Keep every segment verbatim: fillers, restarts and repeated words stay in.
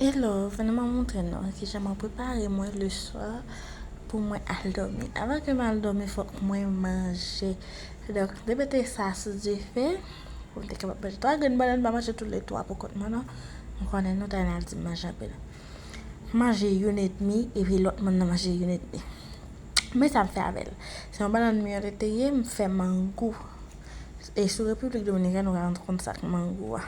Hello, vini mwen montre nou kijan mwen prepare mwen le swa pou mwen al dòmi. Avan ke mwen al dòmi, fòk mwen manje. Donk, m te mete sa sou dife pou m te kapab manje. Twa grenn bannann, m pa manje tout le twa pou kont mwen, non. M konnen nou ta al di m manje anpil. M manje youn edmi, epi lòt moun nan manje youn edmi. Men sa m fè avè l. Se yon bannann mi an te ye, m fè mangou. E sou Repiblik Dominikèn, ou ka konn sa k mangou a.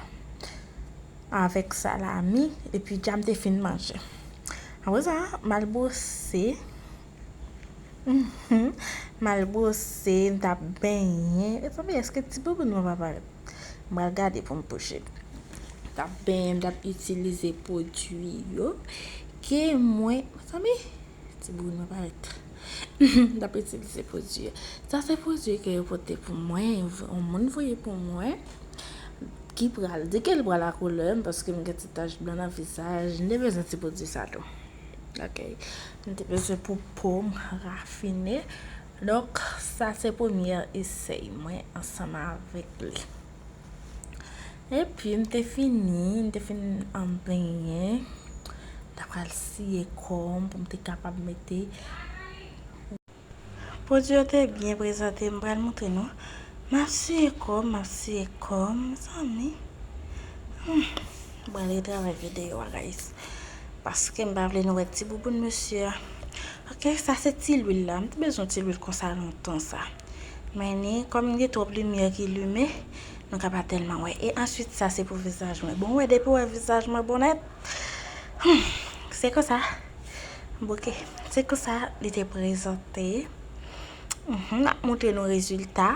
Avèk salami, epi dja m te fin manje. Apre sa, m al bwose. Mhm. M al bwose, m t ap benyen. Mezanmi, èske ti bouboun mwen pa parèt? M pral gade pou m bouche. M t ap benyen, m t ap itilize pwodui yo ke mwen, mezanmi, ti bouboun mwen parèt. M t ap itilize pwodui yo. Sa se pwodui ke yo pote pou mwen, yon moun voye pou mwen, ki pral di ke l pral akoule m, paske m gen ti tach blan nan vizaj, m te bezwen ti pwodui sa tou. Ok. M te bezwen pou po m rafine. Donk, sa se premye esèy mwen ansanm avèk li. Epi, m te fini, m te fin, um, benyen. M ta pral siye kò m pou m te kapab mete. Pwodui yo te byen prezante, m pral montre nou. M ap siye kò m, m ap siye kò m, mezanmi. Hmm. M pral retravay videyo a, guys. Paske m pa vle nou wè ti bouboun mesye a. Ok, sa se ti lwil la. M te bezwen ti lwil konsa lontan sa. Men ni, kòm gen twòp limyè ki limen, nou ka pa tèlman wè. E answit, sa se pou vizaj mwen. Bon, wè, depi w wè vizaj mwen bon nèt, hmm, se konsa. Bouke. Se konsa li te prezante. Mhm, m ap montre nou rezilta.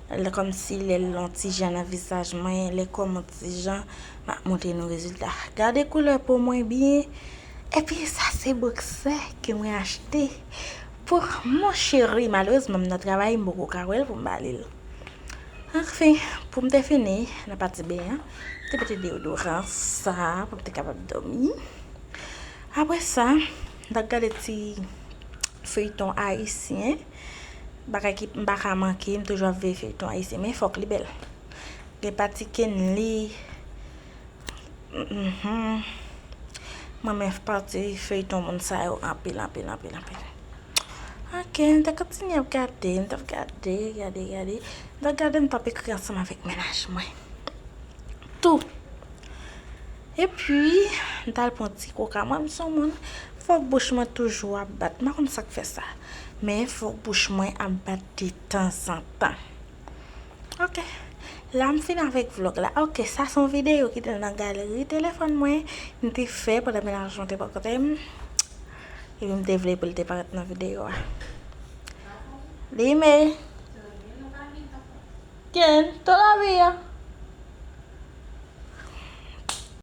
Lè, kòmsi lè l yon ti jan nan vizaj mwen, lè kò m yon ti jan, m ap montre nou rezilta. Gade koulè po mwen byen. Epi sa se boksè ke mwen achte pou mon cheri. Malerezman, m nan travay, m poko ka wè l pou m ba li l. Anfen, pou m te fini, nan pati benyen, m te mete deodoran sa pou m te kapab dòmi. Apre sa, m t ap gade ti feyton ayisyen. Bagay ki m pa ka manke, m toujou ap veye feyton ayisyen, men fòk li bèl. Gen pati Kenly. Mhm. Mwen men pati feyton moun sa yo anpil, anpil, anpil, anpil. Ok, m te kontinye ap gade, m t ap gade, gade, gade. M t ap gade, m t ap ekri ansanm avèk mennaj mwen. Tou. Epi, m t al pran ti koka. Mwen, m se yon moun, fòk bouch mwen toujou ap bat. M pa konn sa k fè sa. Men, fòk bouch mwen ap bat de tanzantan. Ok. La, m fin avèk vlòg la. Ok, sa se yon videyo ki te nan galeri telefòn mwen. M te fè pandan mennaj mwen te bò kote m. Epi m te vle pou l te parèt nan videyo a. Dime. Ken, todavía.